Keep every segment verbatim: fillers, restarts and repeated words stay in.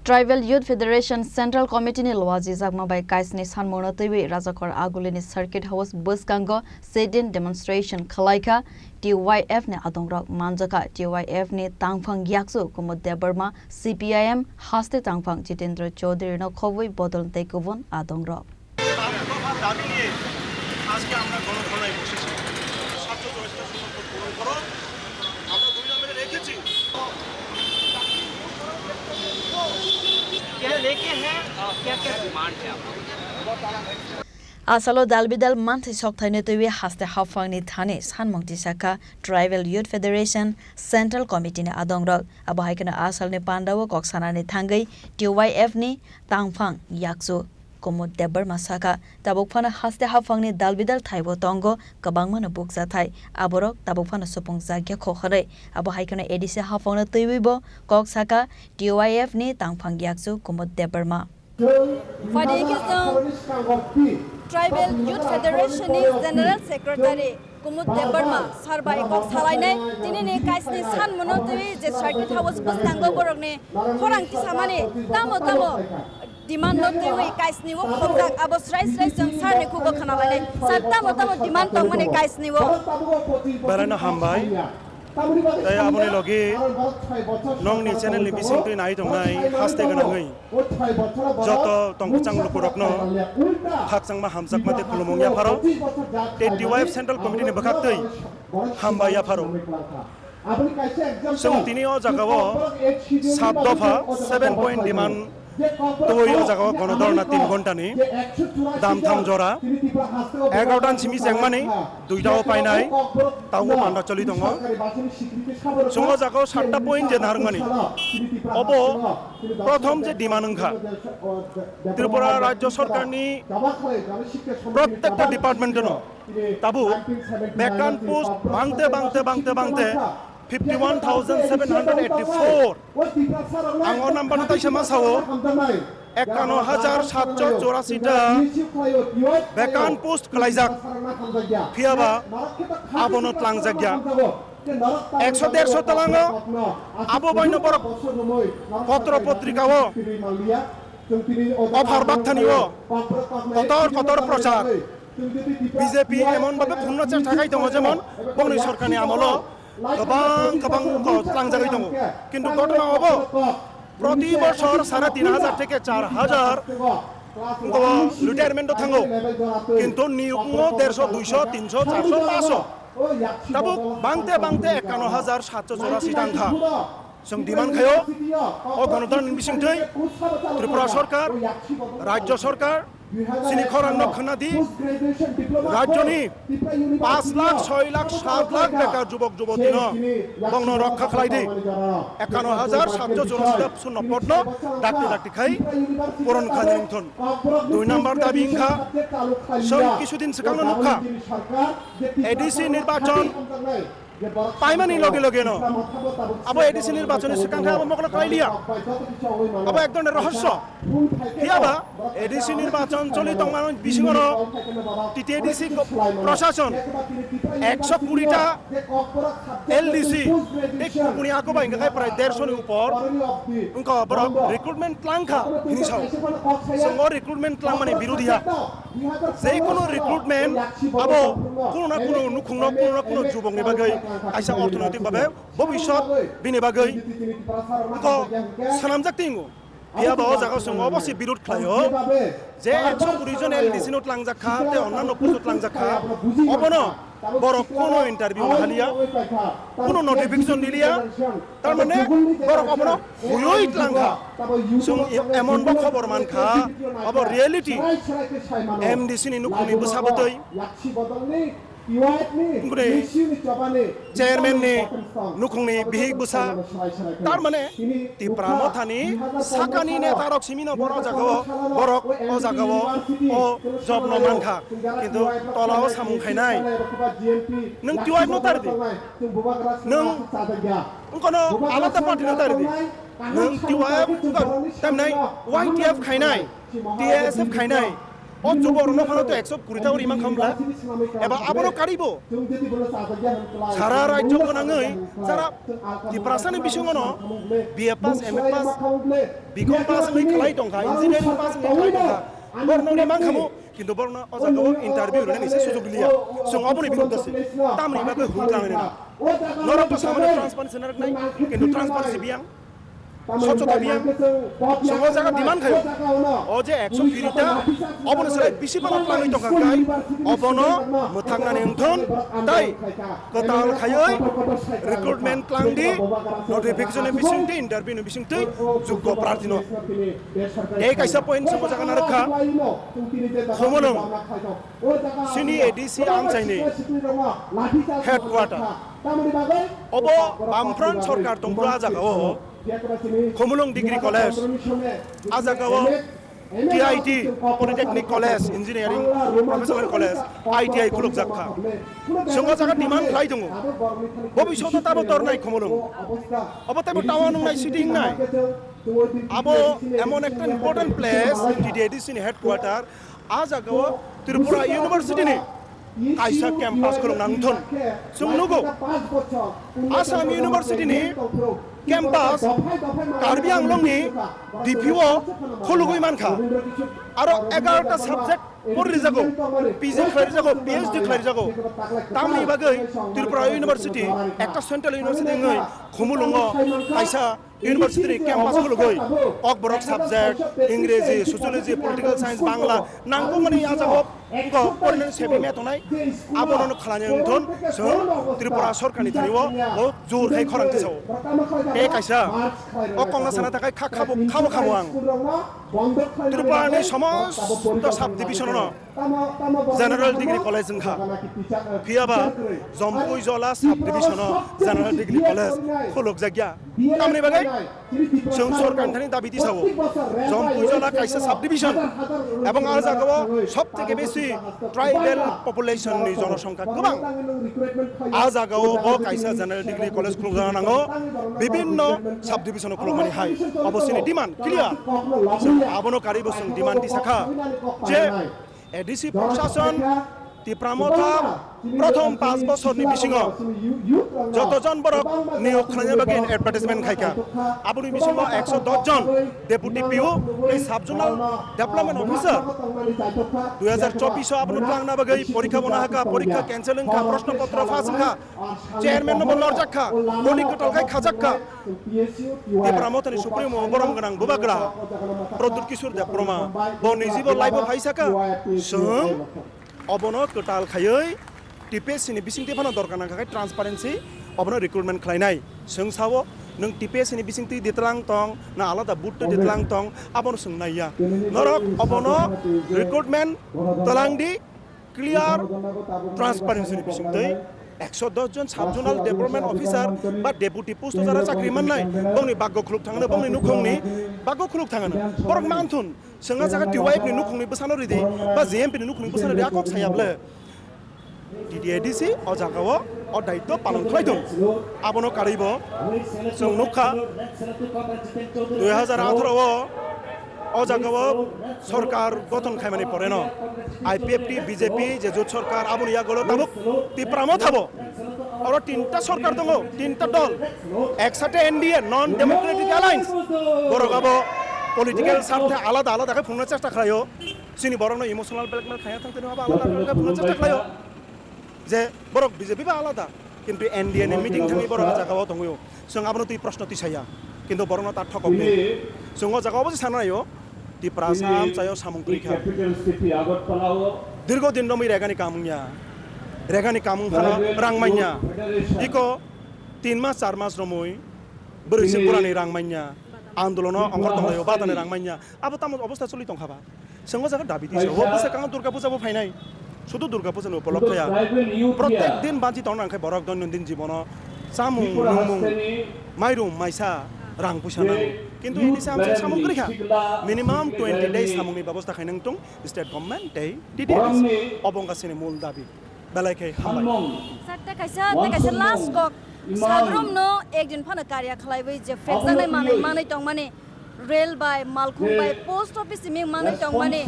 Tribal Youth Federation Central Committee ni luajijakma bai kaisni sanmungno twiwi Rajakhor Agulini Circuit House bwskango sit-in demonstration khwlaikha T Y F ni adongrok. Manjakha T Y F ni tangphang yakchu Kumud Debbarma, C P I M haste tangphang Jitendra Chaudhary no khobwi bodol tei kubun adongrok. দাবি নিয়ে আজকে আমরা গণধর্নায় বসেছি। ছাত্র জনতার সমর্থন পূরণ করো। আমরা দুই নম্বরে রেখেছি। क्या लेके हैं और क्या क्या डिमांड है आपका? Asalo dalbidal manthai sokthai no twiwi haste haphang ni thani sanmung tisakha Tribal Youth Federation Central Committee ni adongrok. Abo hai kheno asal ni panda o kok sanani thangwi T Y F ni tangphang yakchu Kumud Debbarma sakha, tabuk phano haste haphangni dalbidal thaibo tongo, kwbangmano bukjathai, aborok tabuk phano supungjakya kho hwnwi. Abo hai kheno A D C haphangno twiwi bo kok sakha, T Y F ni tangphang yakchu Kumud Debbarma. Phaidi khe chwng Tribal Youth Federation ni General Secretary Kumud Debbarma sir bai kok salainai, tinini kaisni sanmungno twiwi je Circuit House bwskango borokni khorang tisamani tamo tamo demand no twiwi kaisni o khobjak abo srai srai chwng sir ni khugo khna lainai. Sir, tamo tamo demand tongmani kaisni o? Belai no hambai. Tei aboni logi nongni channel ni bisingtwi nai tongnai haste gwnangwi joto tongkwchang lukurokno khakchangma hamjakma tei khulumung yapharo tei T Y F Central Committee ni bwkhaktwi hambai yapharo. Chwng tini o jagao sat dopha, seven point demand twi o jagao gono dhorna tin ghontani dam tham jora, egarotan simi chengmani duitao painai, taubo panda choli tongo. Chwng o jagao satta point je narwkmani, obo prothom je demand wngkha Tripura Rajya Sorkarni prottekta department-no tabuk vacant post bangte, bangte, bangte, bangte fifty one thousand seven hundred eighty four. Ang o number no taisa ma sao, ekkanno hajar satso chorasi ta vacant post kwlaijak. Phiyaba abono tlangjakya. Ekso derso talango abo baino borok potro potrikao offer bakthani o kotor kotor prochar B J P emon bhabe phunno chesta khai tongo, jemon bongni sorkarni amolo kwbang kwbang ko tlangjagwi tongo. Kintu ghotona obo proti bochor sare tin hajar theke char hajar ko retirement o thango. Kintu niyok ngo derso, duiso, tinso, charso, paso. Tabuk bangte bangte ekkanno hajar satso chorasi tangkha. Chwng demand khaio, o gonotantrani bisingtwi Tripura Sorkar, Rajya Sorkar, chini khorang no khna di, rajyoni paanch lakh, soi lakh, saat lakh bekar jubok juboti no, bongno rokha khlai di. Ekkanno hajar satso chorasi ta sunno pod no dakti dakti khai puron khlai nang thun. Dui number dabi wngkha, chwng kisudin swkang no nukha, A D C nirbachon paimani loge loge no abo A D C nirbachon ni swkang khe abo mokolo khlai liya. Abo ek dhoroner rohosyo. Phiyaba A D C nirbachon choli tongmani bisingo no T T A D C ko-, proshashon ekso kuri ta L D C tei kubuni ako bai hingkha khe prai derso ni upor wngkha borok recruitment tlangkha hini sao. Chwng o recruitment tlangmani birodhi ha. Je kono recruitment abo kono na kono nukhungno, kono na kono jubokni bagwi kaisa orthonoitik bhabe bobiswt bini bagwi ko swnamjak tingo. Phiya ba o jaga o chwng obosi birod khlaio je ekso kuri jon L D C no tlangjak kha tei onnanno post o tlangjak kha, obono borok kono interview no haliya, kono notification diliya, tar mane borok obono huyoi tlang kha. Chwng emon bo khobor man kha, obo reality M D C ni nukhungni bwsa bwtwi. Wngkhe chairman ni nukhungni bihik bwsa, tar mane Tipra Mothani sakani neta rok simi no borok o jaga o, borok o jaga o, o job no mankha, kintu tola o samung khainai. Nwng T Y F no tari di, nwng wngkono alada party no tari di, nwng T Y F wngkha tamnai Y T F khainai, T S F khainai. O juborokno phano to ekso kuri ta uri man khamla. Eba abono karibo. Sara rajyo gwnangwi jara Tiprasani bisingono B A pass, M A pass, B Com pass wngwi khlai tongkha, engineering pass wngwi khlai tongkha. Borno uri man khamo, kintu borno o jagao interview rwnani se sujog liya. Chwng oboni biruddhe se. Tamni bagwi hum tlangnai na. Norok to samani transparency narwknai, kintu transparency biyang. Sochota biyang. Chwng o jaga demand khayo. O je ekso kiri ta, obono selai bisi phano tlanwi tongkha khai, obono mwthangnani wngthon, tai kwtal khaiwi recruitment tlang di, notification ni bising twi, interview ni bising twi, juggo prarthi no. Tei kaisa point se o jaga narwkha, Khumulwng. Chini A D C amchaini headquarter. Obo Bamfront sorkar tongphuru a jagao Khumulwng Degree College, a jagao T I T, Polytechnic College, Engineering Professional College, I T I khulukjak kha. Chwng o jaga demand khlai tongo. Bobishoto tabo tornai Khumulwng. Obo teibo town wngnai, city wngnai. Abo emon ekta important place, T T A D C ni headquarter, a jagao Tripura University ni kaisa campus khulukna wngthon. Chwng nugo, Assam University ni campus Karbi Anglong ni D P O khulugwi mankha. Aro egarota subject porrijago, P G khlaijago, P H D khlaijago. Tamni bagwi Tripura University ekta central university wngwi Khumulwngo kaisa university ni campus khulugwi Kokborok subject, Ingreji, Sociology, Political Science, Bangla, nangkukmani a jagao wngkha porinani sebi me tongnai, abono khlani wngthon chwng Tripura sorkarni thani o, o jor khai khorang tisao. Tei kaisa o kokno sana takhai kha khabo, khabo khamo ang. Tripura ni somosto sub division no General Degree College wngkha. Phiyaba Jampui Jola Sub Division o General Degree College khulukjakya. Tamni bagwi chwng sorkar thani dabi tisao. Jampui Jola kaisa sub division ebong a jagao sob theke besi tribal population ni jonosongkha kwbang. A jagao bo kaisa General Degree College khulukjana nango. Bibinno sub division o khulukmani hai. Obo chini demand clear. Chwng abono karibo chwng demand tisakha je A D C Prashason, Tipra Motha, prothom panch bosorni bisingo jotojon borok niyok khlaina bagwi advertisement khaikha. Aboni bisingo ekso dos jon deputy P O tei sub zonal development officer dui hajar chobbish o abono twlangna bagwi porikha bono hakha, porikha cancel wngkha, proshno potro pass wngkha. Chairman no bo norjak kha, boni kwtal khai khajak kha. Tipra Mothani Supremo borom gwnang bubagra Pradyut Kishore Debbarma bo nijibo live o phai saka, chwng obono kwtal khaiwi T P S C ni bisingtwi phano dorkar nangkha khai transparency obono recruitment khlainai. Chwng sao nwng T P S C ni bisingtwi ditlang tong na alada board twi ditlang tong abono chwng naiya. Norok obono recruitment twlang di. Clear transparency ni bisingtwi ekso dos jon sub zonal development officer ba deputy post o jara chakri mannai, bongni baggo khuluk thangano, bongni nukhungni baggo khuluk thangano. Borok manthun, chwng a jaga T Y F ni nukhungni bwsano ridi ba J M P ni nukhungni bwsano ridi, a kok saya ble. T T A D C o jagao o daityo palon khlai thung. Abono karwibo chwng nukha dui hajar atharo o, o jagao sorkar gothon khaimani poreno I P F T, B J P je jot sorkar aboni yagulo tabuk Tipra Mothabo oro tinta sorkar tongo, tinta dol, eksate N D A, Non Democratic Alliance, borok abo political sarthe alada alada khe phunukna chesta khlaio, chini borokno emotional blackmail khaina thang tini abo alada alada khe phunukna chesta khlaio. Je borok B J P ba alada, kintu N D A ni meeting thangwi borok a jagao tongwio. Chwng abono twi proshno twi saya, kintu borokno ta thokokdi. Chwng o jagao bo se sana naio, Tiprasa amchaio samung kwrwi kha. Dirgo din romwi regani kam wngya, regani kam wngphano rang manya. Iko tin mas char mas romwi bwrwi se burani rang manya, andolono ongkhor tonglaio, badani rang manya. Abo tamo obostha choli tongkha ba? Chwng o jaga dabi tisa o bwsa kang Durga Puja bo phainai. Sudu Durga Puja ni upolokho ya. Protek din banchi tong nang khe borok doinondin jibono chamung, nwngmung, mairum, maisa, rang puisa nango. Kintu ini samung, samung kwrwi kha. Minimum twenty days samung ni bebosta khainang tung state government tei T T A D C. Obo wngkha chini mul dabi. Belai khe hambai. Sir, tei kaisa, tei kaisa last kok. Sagrum no ek din phano karya khlaiwi je frekjaknai manwi, manwi tongmani Rail bai, malkhung bai, post office simi manwi tongmani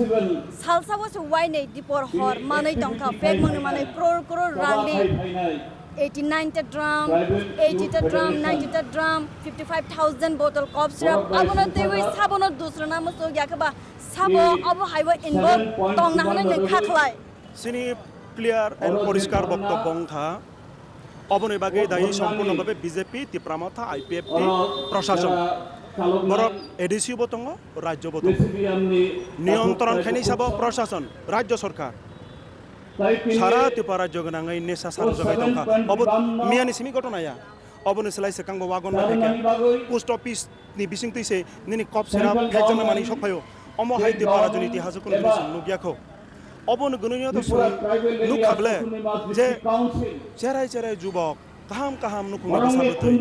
salsa o se wainwi dipor hor manwi tongkha, fake mangni manwi crore crore rangni eighty nine ta drum, eighty ta drum, ninety ta drum, fifty five thousand bottle cough syrup, abono twiwi sabono dusrana muchuk ya khe ba sabo abo haibo involve tongna hwnwi nwng kha khlai. Chini clear and poriskar boktobbo wngkha. Oboni bagwi dayi sompurno bhabe B J P, Tipra Motha, I P F T, proshason. Borok A D C bo tongo, rajyo bo tongo. Niyontron khainai sabo proshason, rajyo sorkar. Sara Tripura rajyo gwnangwi nesa sar jagwi tongkha. Obo miyani simi ghotona ya. Oboni slai swkang bo wagon bai phaikha. Post office ni bisingtwi se nini cough syrup phekjakna manwi sok phaio. Omo hai Tripura rajyoni itihasw kunu jini chwng nukya kho. Obo ni gwnwi no to chwng nukha ble je cherai cherai jubok kaham kaham nukhungno bwsa bwtwi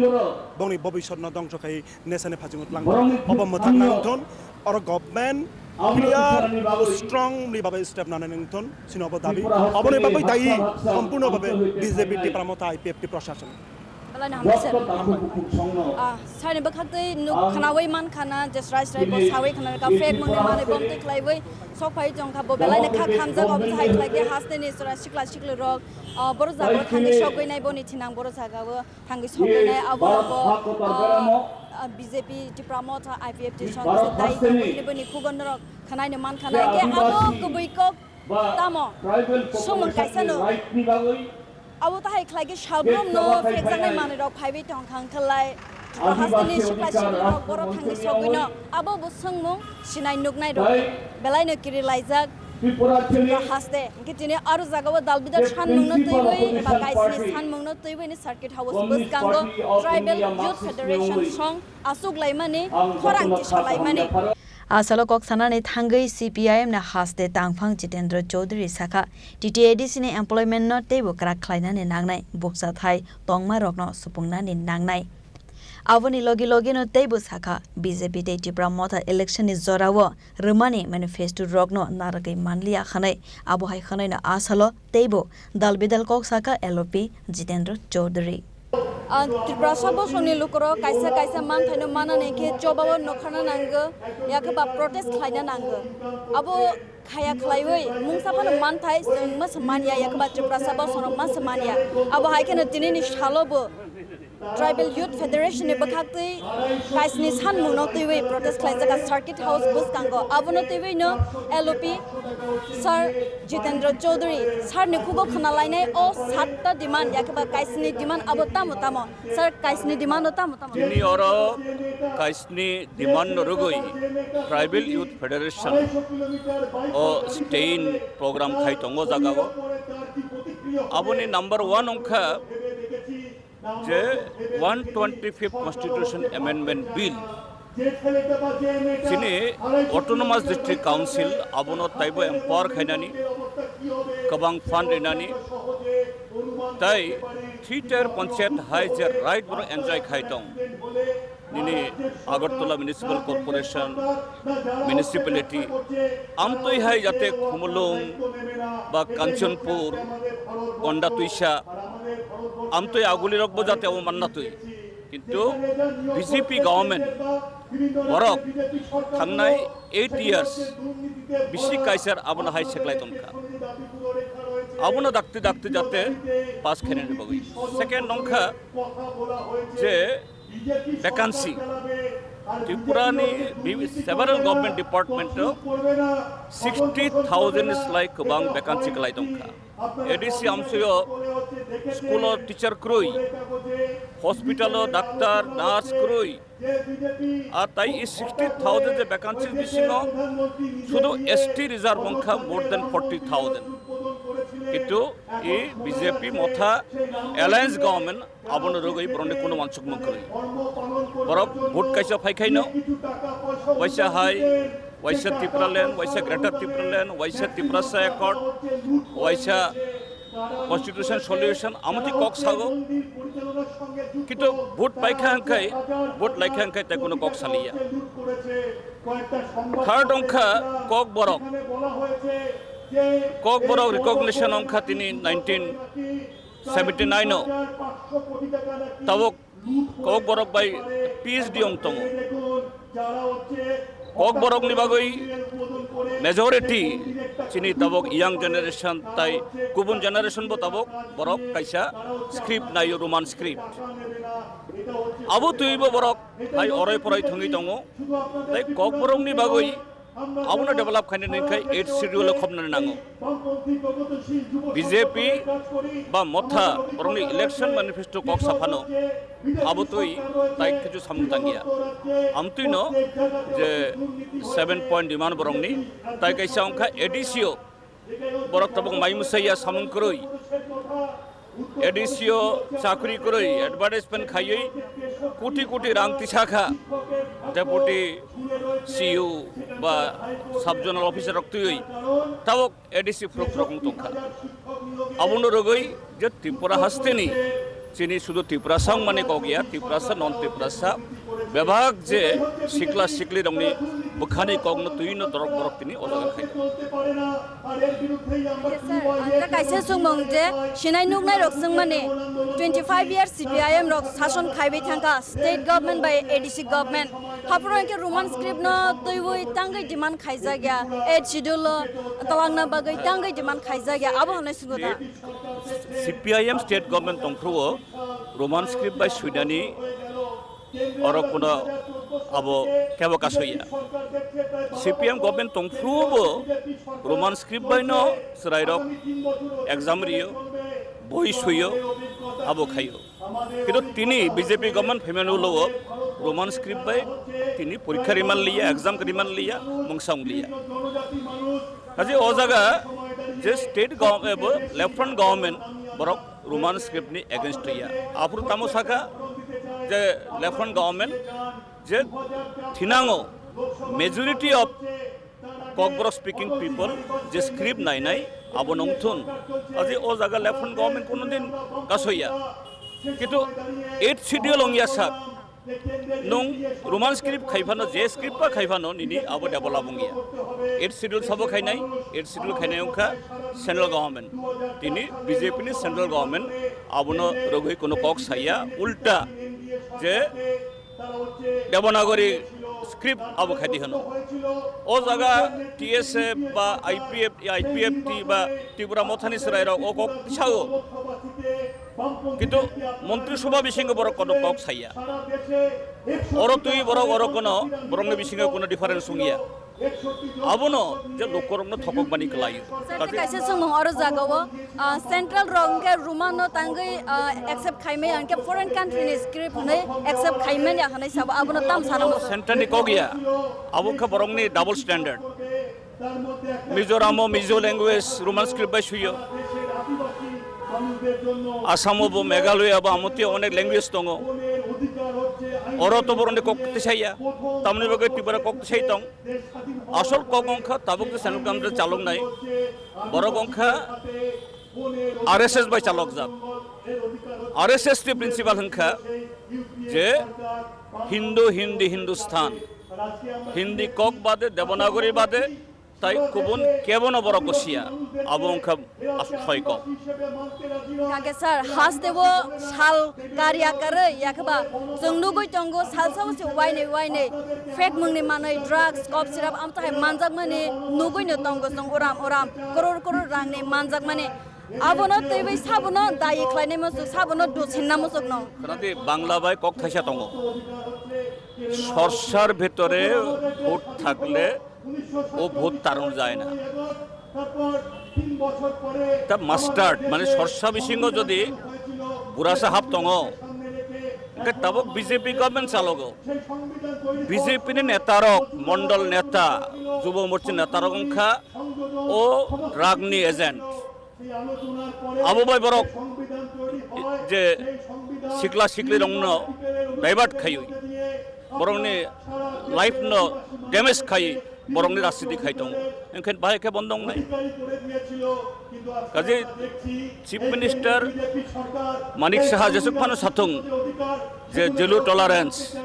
bongni bobisotno dongso khai nesani phasingo twlang. Obo mwthang nang thun, oro government clear strongly babai step nanai nang thun, sini obo dabi. Oboni bagwi dayi sompurno babe B J P, Tipra Motha, I P F T proshason. Belai no hambai sir. Ah, sir ni bwkhak twi nuk khnawi man khana je srai srai bo sawi khna ka fake mangni manwi bom twi khlaiwi sok phai tong kha bo belai no kha khamjak obo hai khlai khe haste ni sura sikla sikla rok, ah, boro jaga o thangwi sogwi nai boni thinang boro jaga o thangwi sogwi nai abo bo, ah, ah, B J P Tipra Motha I P F T song se dai tongwi boni khugon rok khnai no man khana ke abo kubui kok tamo sumung kaisa no. Abo tahai khlai khe salbrum no phekjaknai manwi rok phaiwi tong kha, wngkha lai Tripura hasteni sikla sikli rok boro thangwi sogwi no abo bo swngmung sinai nuknai rok belai no kiri laijak Tripura haste. Hwnkhe tini aro jaga o dal bidal sanmung no twiwi eba kaisni sanmung no twiwi ni Circuit House bwskango Tribal Youth Federation song aswk laimani khorang tisa laimani. A salo kok sanani thangwi C P I M ni haste tangphang Jitendra Chaudhary sakha, T T A D C ni employment no teibo kwrak khlainani nangnai, bukcha thai tongma rokno supungnani nangnai. Aboni logi logi no teibo sakha, B J P tei Tipra Motha election ni jorao rwmani manifesto rokno narwgwi manliya hwnwi, abo hai hwnwi no a salo teibo dal bidal kok sakha L O P Jitendra Chaudhary. Ah, Tiprasa bosongni lukurok kaisa kaisa manthaino manani khe chobao nokharna nango, yakhe ba protest khlaina nango. Abo khaya khlaiwi mungsa phano manthai chwng masa manya, yakhe ba Tiprasa bosongno masa manya. Abo hai kheno tinini salobo Tribal Youth Federation ni bwkhaktwi kaisni sanmungno twiwi protest khlaijak Circuit House bwskango. Abono twiwi no L O P Sir Jitendra Chaudhary sir ni khugo khna lainai o satta demand, yakhe ba kaisni demand abo tamo tamo? Sir, kaisni demand o tamo tamo? Tini oro kaisni demand no rwgwi Tribal Youth Federation o stay-in program khai tongo jaga o. Aboni number one wngkha je one twenty-fifth Constitution Amendment Bill chini Autonomous District Council abono taibo empower khainani, kwbang fund rinani, tai three tier panchayat hai je right bono enjoy khai tong. Nini Agartala Municipal Corporation, municipality, amtwi hai jate Khumulwng ba Kanchanpur, Gonda Twisa, amtwi aguli rok bo jate abo manna twi. Kintu B J P government borok thangnai eight years bisi kaisar abono hai seklai tongkha. Abono dakti dakti jate pass khainani bagwi. Second wngkha je vacancy. Tripura ni bi-, several government department o sixty thousand slai kwbang vacancy kwlai tongkha. A D C amsoyo school o teacher kwrwi, hospital o doctor, nurse kwrwi. A tai i sixty thousand je vacancy bisingo sudu S T reserve wngkha more than forty thousand. Kintu i B J P Motha alliance government abono rwgwi borokni kuno wansukmung kwrwi. Borok vote kaisa phaikhaino, waisa hai, waisa Tipraland, waisa Greater Tipraland, waisa Tiprasa Accord, waisa Constitution solution, amotwi kok sago. Kintu vote paikha hwnkhe, vote laikha hwnkhe tei kuno kok saliya. Third wngkha Kokborok. Kokborok recognition wngkha tini nineteen seventy nine o. Tabuk Kokborok bai P H D wng tongo. Kokborokni bagwi majority chini tabok young generation tai kubun generation bo tabok borok kaisa script naio, Roman script. Abo twibo borok hai oroi poroi thwngwi tongo. Tai Kokborokni bagwi abono develop khainani hwnkhe eighth schedule o khopnani nango. B J P ba Motha borokni election manifesto kok saphano abo twi tai kichu samung tangya. Amtwino je seven point demand borokni tai kaisa wngkha A D C o borok tabuk mai mwsaiya samung kwrwi. A D C o chakri kwrwi advertisement khaiwi koti koti rang tisakha deputy C E O ba sub zonal officer rok twiwi tabuk A D C phuruk phuruk wng tongkha. Abono rwgwi je Tripura hasteni chini sudu Tiprasa wngmani kok ya, Tiprasa non Tiprasa bebak je sikla sikli rokni bwkhani kokno twino dorok borok tini o jaga khaikha. Yes, sir. Ang ta kaisa sungmung je sinai nuknai rok sungmani twenty five years C P I M rok sason khaiwi thangkha state government bai A D C government. Haphuru hwnkhe Roman script no twiwi tangwi demand khaijak ya, eighth schedule o twlangna bagwi tangwi demand khaijak ya, abo hwnwi swngwta. C P I M state government tongphuru o Roman script bai swinani oro kuno abo kebo kasoya. C P M government tongphuru bo Roman script bai no chwrairok exam rio, boi suyo, abo khayo. Kintu tini B J P government phaimani ulo o Roman script bai tini porikha riman liya, exam riman liya, mungsa wng liya. Kaje o jaga je state gov-, eh, bo lieutenant government borok Roman script ni against ya. Aphuru tamo saka je lieutenant government je thinango majority of Kokborok speaking people je script nainai abo nongthun. Aje o jaga lieutenant government kuno din kasoya. Kintu eighth schedule ongya sak. Nung Roman script khai phano, je script ba khai phano, nini abo develop wngya. Eighth schedule sabo khainai, eighth schedule khainai wngkha central government. Tini B J P ni central government abono rogwi kuno kok saya, ulta je Devanagari script abo khaidi hwno. O jaga T S F ba I P F, I P F T ba Tripura Mothani chwrairok o kok tisao. Kintu Montri Sobha bisingo borok kono kok saya. Oro twi borok oro kono borokni bisingo kono difference wngya. Abono je lukurokno thokokmani kwlaio. Sir, kaisa songmung oro jagao, ah, central rok hwnkhe Roman no tangwi, ah, accept khaimaya hwnkhe foreign country ni script hwnwi accept khaimani hwnwi sabo abono tam sana muchung. Central ni kok ya. Abo wngkha borokni double standard. Mizoram o Mizo language Roman script bai suyo. Assam o bo Meghalaya bo amotwi onek language tongo. Oro to borokni kok tisaya. Tamni bagwi Tripura kok tisai tong. Asol kok wngkha tabuk je central government chaloknai. Borok wngkha R S S bai chalokjak. R S S ni principle wngkha je Hindu, Hindi, Hindustan. Hindi kok bade, Devanagari bade, tai kubun kebono borok gosiya. Abo wngkha asoi kok. Kake sir, haste bo sal karya karwi, yakhe ba chwng nugwi tongo, salsa o se wainwi wainwi fake mungni manwi, drugs, cough syrup, amtahai manjakmani nugwino tongo chwng uram uram, crore crore rangni manjakmani. Abono twiwi sabono dayi khlainai muchuk, sabono dusinna muchukno. Khwnadi Bangla bai kok thaisa tongo. Sorsar bhitore bhut thakle o bhut taron jai na. Ta mustard, mane sorsa bisingo jodi burasa hap tongo, hwnkhe tabuk B J P government chalogo. B J P ni neta rok, mondol neta, jubo morcha neta rok wngkha o drug ni agent. Abo bai borok je sikla sikli rokno divert khaiwi, borokni life no damage khai, borokni rajniti khai tongo. Engkhe bahai khe bondo wngnai. Kaje Chief Minister Manik Saha jesuk phano sathung je zero tolerance,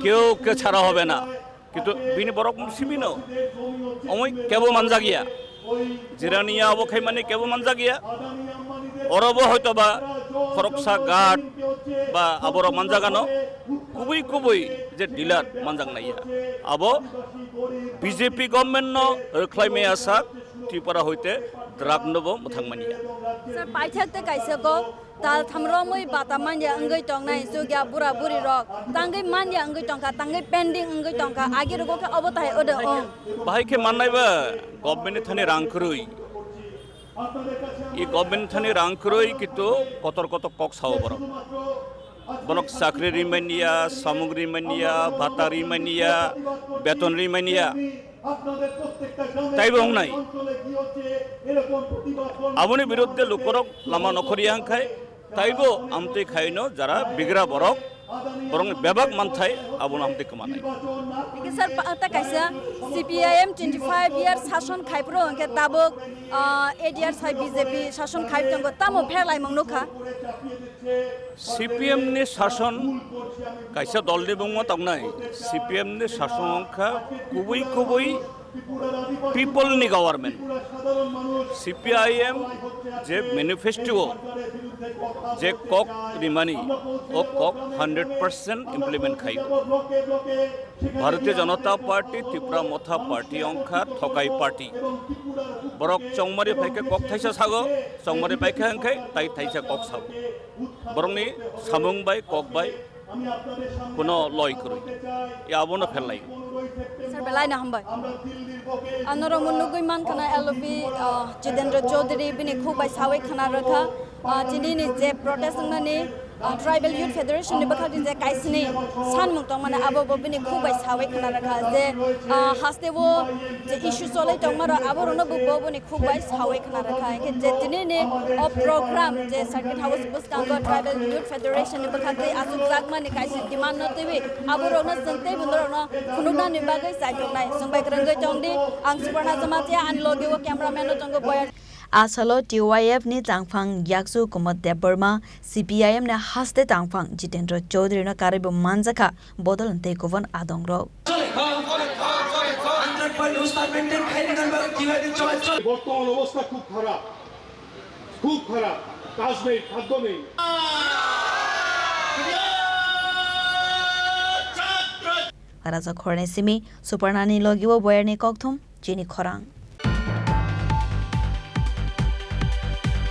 keu ke chhara hobe na. Kintu bini borok simi no, omoi kebo manjak ya. Jirania abo khaimani kebo manjak ya. Orobo hoito ba khoroksa guard ba aborok manjak ano. kubui kubui je dealer manjak naiya. Abo B J P government no rwkhlai maya sak Tripura hoite drug no bo mwthang manya. Sir, paithak tei kaisa kok, tal tham romwi bata manya wngwi tongnai chukya bura buri rok, tangwi manya wngwi tongkha, tangwi pending wngwi tongkha, agi rogo khe obo tahai odo ong. Bahai khe mannai ba government ni thani rang kwrwi. I government thani rang kwrwi kintu kotor kotor kok sao borok. Borok chakri ri manya, samung ri manya, bhata ri manya, beton ri manya. Taibo wngnai. Aboni biruddhe lukorok lama nokhorya wngkhai, taibo amtwi khaino jara bigra borok, borokni bebak manthai abono amtwi kwmanai. Hingke sir, pa-, ta kaisa C P I M twenty five year sason khai phuru hingke tabuk, ah, eight years hai B J P sason khai tongo, tamo pherlaimung nukha? C P M ni sason kaisa dol ni bungma tongnai, C P M ni sason wngkha kubui kubui people ni government. C P I M je manifesto o je kok rimani, o kok hundred percent implement khai. Bharatiya Janata Party, Tipra Motha Party wngkha thokai party. Borok chongmari phaikhe kok thaisa sago, chongmari phaikhe hwnkhe tai thaisa kok sago. Borokni samung bai kok bai kuno loi kwrwi. Ya abono pherlai. Sir, belai no hambai. Anorok mo nugui mankha na L O P, ah, Jitendra Chaudhary bini khuk bai sawi khana rwkha. Ah, tini ni je protest wngnani, ah, Tribal Youth Federation ni bwkhak ni je kaisini sanmung tongmani abo bo bini khuk bai sawi khana rwkha je, ah, haste o je issue cholai tongma rok abo rokno bo bo boni khuk bai sawi khna rwkha. Hingke je tini ni o program je Circuit House bwskango Tribal Youth Federation ni bwkhak tei achukjakmani kaisa demand no twiwi abo rokno chwng tei bo norokno phunuknani bagwi chaitongnai. Chwng bai kwrwngwi tongdi, ang Suparna Jamatia, ani logi o cameraman no tongo Boyar. A salo T Y F ni tangphang yakchu Kumar Debbarma, C P I M ni haste tangphang Jitendra Chaudhary no karwi bo manjakha, bodol tei kubun adong rok. বর্তমান অবস্থা খুব খারাপ, খুব খারাপ। কাজ নেই, খাদ্য নেই। Raja Khorni simi Suparnani logi o Boyarni kokthum chini khorang.